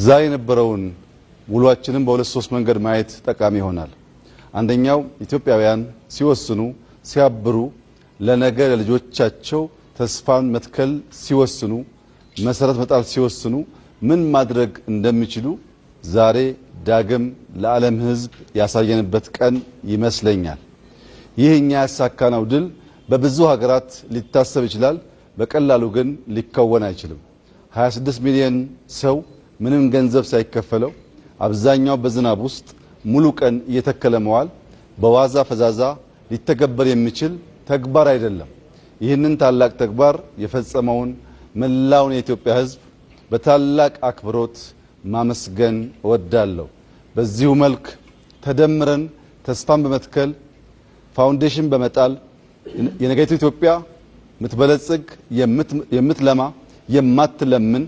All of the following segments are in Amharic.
ዛሬ የነበረውን ውሏችንን በሁለት ሶስት መንገድ ማየት ጠቃሚ ይሆናል። አንደኛው ኢትዮጵያውያን ሲወስኑ ሲያብሩ ለነገ ለልጆቻቸው ተስፋን መትከል ሲወስኑ መሰረት መጣል ሲወስኑ ምን ማድረግ እንደሚችሉ ዛሬ ዳግም ለዓለም ሕዝብ ያሳየንበት ቀን ይመስለኛል። ይህ እኛ ያሳካነው ድል በብዙ ሀገራት ሊታሰብ ይችላል፣ በቀላሉ ግን ሊከወን አይችልም። 26 ሚሊዮን ሰው ምንም ገንዘብ ሳይከፈለው አብዛኛው በዝናብ ውስጥ ሙሉ ቀን እየተከለ መዋል በዋዛ ፈዛዛ ሊተገበር የሚችል ተግባር አይደለም። ይህንን ታላቅ ተግባር የፈጸመውን መላውን የኢትዮጵያ ሕዝብ በታላቅ አክብሮት ማመስገን እወዳለሁ። በዚሁ መልክ ተደምረን ተስፋን በመትከል foundation በመጣል የነገይቱ ኢትዮጵያ የምትበለጽግ፣ የምትለማ፣ የማትለምን፣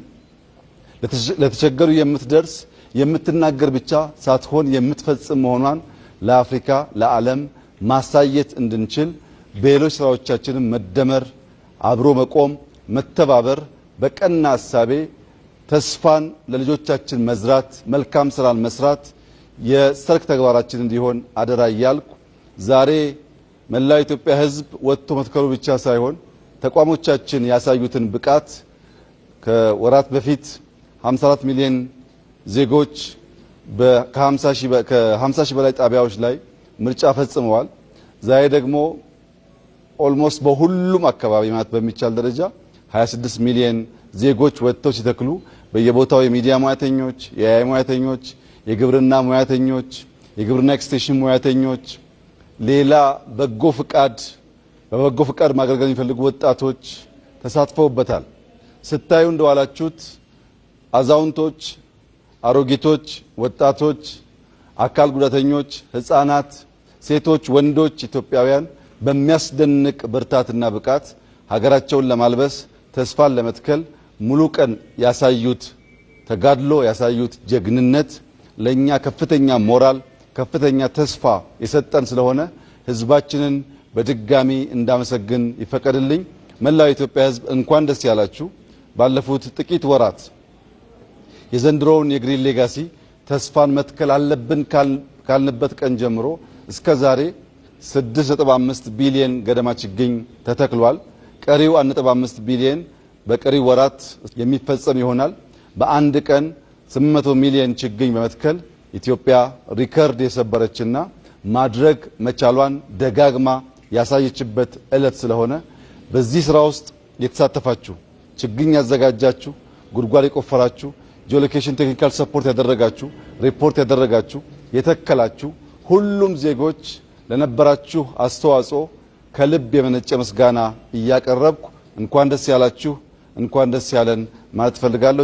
ለተቸገሩ የምትደርስ፣ የምትናገር ብቻ ሳትሆን የምትፈጽም መሆኗን ለአፍሪካ ለዓለም ማሳየት እንድንችል በሌሎች ስራዎቻችንም መደመር፣ አብሮ መቆም፣ መተባበር፣ በቀና እሳቤ ተስፋን ለልጆቻችን መዝራት፣ መልካም ስራን መስራት የሰርክ ተግባራችን እንዲሆን አደራ እያልኩ ዛሬ መላው የኢትዮጵያ ሕዝብ ወጥቶ መትከሉ ብቻ ሳይሆን ተቋሞቻችን ያሳዩትን ብቃት ከወራት በፊት 54 ሚሊዮን ዜጎች ከ50 ሺህ በላይ ጣቢያዎች ላይ ምርጫ ፈጽመዋል። ዛሬ ደግሞ almost በሁሉም አካባቢ ማለት በሚቻል ደረጃ 26 ሚሊዮን ዜጎች ወጥተው ሲተክሉ በየቦታው የሚዲያ ሙያተኞች፣ የ AI ሙያተኞች፣ የግብርና ሙያተኞች፣ የግብርና extension ሙያተኞች፣ ሌላ በጎ ፍቃድ በበጎ ፍቃድ ማገልገል የሚፈልጉ ወጣቶች ተሳትፈውበታል። ስታዩ እንደዋላችሁት አዛውንቶች፣ አሮጊቶች፣ ወጣቶች፣ አካል ጉዳተኞች፣ ህፃናት፣ ሴቶች፣ ወንዶች ኢትዮጵያውያን በሚያስደንቅ ብርታትና ብቃት ሀገራቸውን ለማልበስ ተስፋን ለመትከል ሙሉ ቀን ያሳዩት ተጋድሎ ያሳዩት ጀግንነት ለኛ ከፍተኛ ሞራል ከፍተኛ ተስፋ የሰጠን ስለሆነ ህዝባችንን በድጋሚ እንዳመሰግን ይፈቀድልኝ። መላው የኢትዮጵያ ህዝብ እንኳን ደስ ያላችሁ። ባለፉት ጥቂት ወራት የዘንድሮውን የ Green Legacy ተስፋን መትከል አለብን ካልንበት ቀን ጀምሮ እስከ ዛሬ 6.5 ቢሊዮን ገደማ ችግኝ ተተክሏል። ቀሪው 1.5 ቢሊዮን በቀሪው ወራት የሚፈጸም ይሆናል። በአንድ ቀን 800 ሚሊዮን ችግኝ በመትከል ኢትዮጵያ ሪከርድ የሰበረችና ማድረግ መቻሏን ደጋግማ ያሳየችበት ዕለት ስለሆነ በዚህ ስራ ውስጥ የተሳተፋችሁ፣ ችግኝ ያዘጋጃችሁ፣ ጉድጓድ የቆፈራችሁ፣ geolocation technical support ያደረጋችሁ፣ ሪፖርት ያደረጋችሁ፣ የተከላችሁ ሁሉም ዜጎች ለነበራችሁ አስተዋጽኦ ከልብ የመነጨ ምስጋና እያቀረብኩ እንኳን ደስ ያላችሁ፣ እንኳን ደስ ያለን ማለት እፈልጋለሁ።